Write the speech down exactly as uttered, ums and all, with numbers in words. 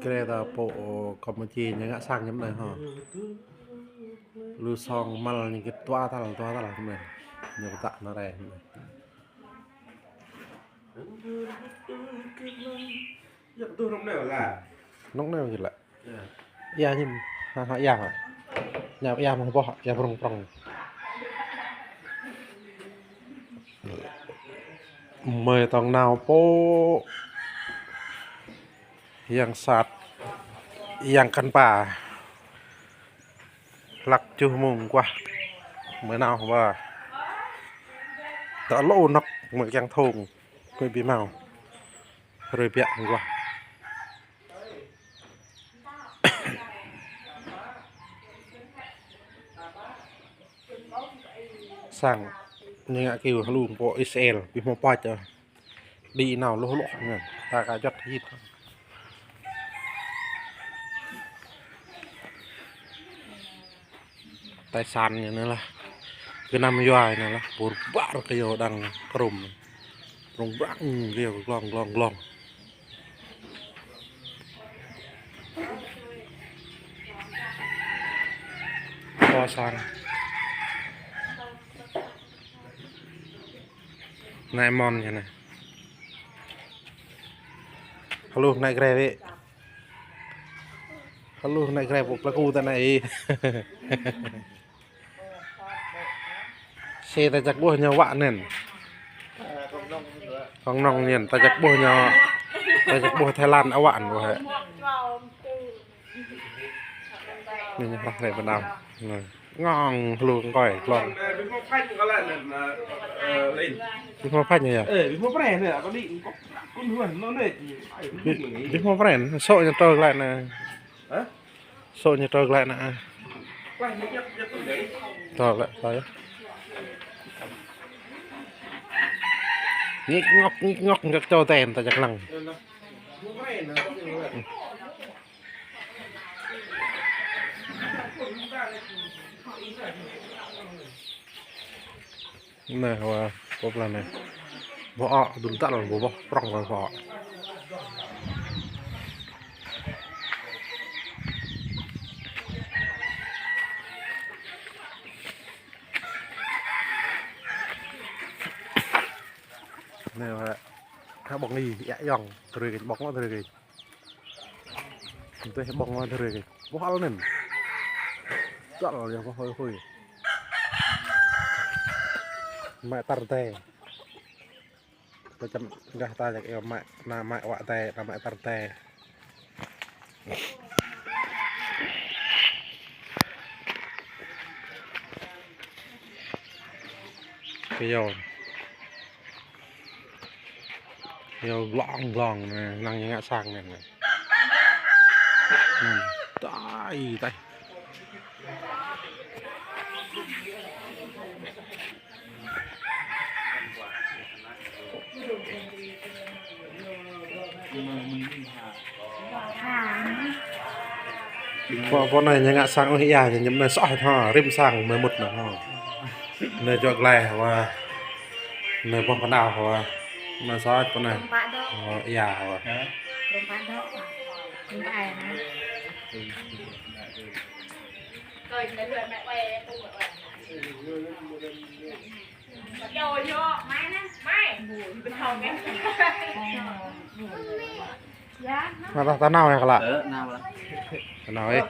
Kre ta pô Kampuchia ñu ngă sang ñu anai hă. Lu song mal ñu kơ dua tal, dua tal ñu anai. Ñu pơtă anai rai. Nŏng anai kơ lĕ. Ia ñu, ha, ha, ia hă. Ñu ia mơ̆ng boh, ia prong prong. Mơi tong nao pô. Yang sat, yang kăn pa. Hlăk tơjuh mông guah. Mơi nao ba. Tơ lô nŏk mơi kiăng thong. Mơi ƀu hmâo. Hrơi biă guah. Sang ñu ngă kơ hlung pô Israel, ƀu hmâo pač ôh. Đĭ nao lôh lôh ngăn, ta ka juăt hĭt. Tài sản ñu anai lah. Kơ năm yua anai lah, pur ƀar kơ yua đang krôm. Prong prang kơ yua glong glong glong. Kơ sang. Anai mon ñu anai. Halo, anai gre wĕ. Halo, anai gre pô pơlơku ta anai. Sĕ ta jak ƀuh ñu wă anŭn. Kông nong anŭn, ta jak ƀuh ñu, ta jak ƀuh Thái Lan awă anŭn wă hĕ. Anai ñu rah rai ƀơi anăp. Anai. Ngŏng hlu ngơi klong. Ƀu hmâo phañ ñu yơh. Ƀu hmâo phañ, sô̆ ñu trơ glaĭ anai. Sô̆ ñu trơ glaĭ anai. Trơ glaĭ, trơ. Ñik ñŏk, ñik ñŏk, ñik čô ten ta jak lăng. Anai, wa, pô pla anai. Boh ôk, dŭm tal, boh, boh, prong, boh, boh ôk. Anai, wa, ha ƀơ̆ng ih, ia yŏng, tơrơi kĕ, ƀơ̆ng, tơrơi kĕ. Tui ƀơ̆ng wa tơrơi kĕ. Boh ôk anŭn. Tal yơh boh hơi hơi. Mă tar tê. Ta čăm gah ta jak eo mă, anai mă wă tê, anai mă tar tê. Kơ yua. Yua glong glong anai, năng ñu ngă sang anai. Anai, tai, tai. Pô, pô anai ñu ngă sang ôh ia, ñu ñŭm anai soh hă, rĭm sang mơi mŭt anai hă. Anai juă glaĭ hă. Anai boh pơnao hă. Anai soh pô anai. Hă, ia hă. Hă, ta nao ia kơ lă. Ơ, nao lă. Ta nao ih.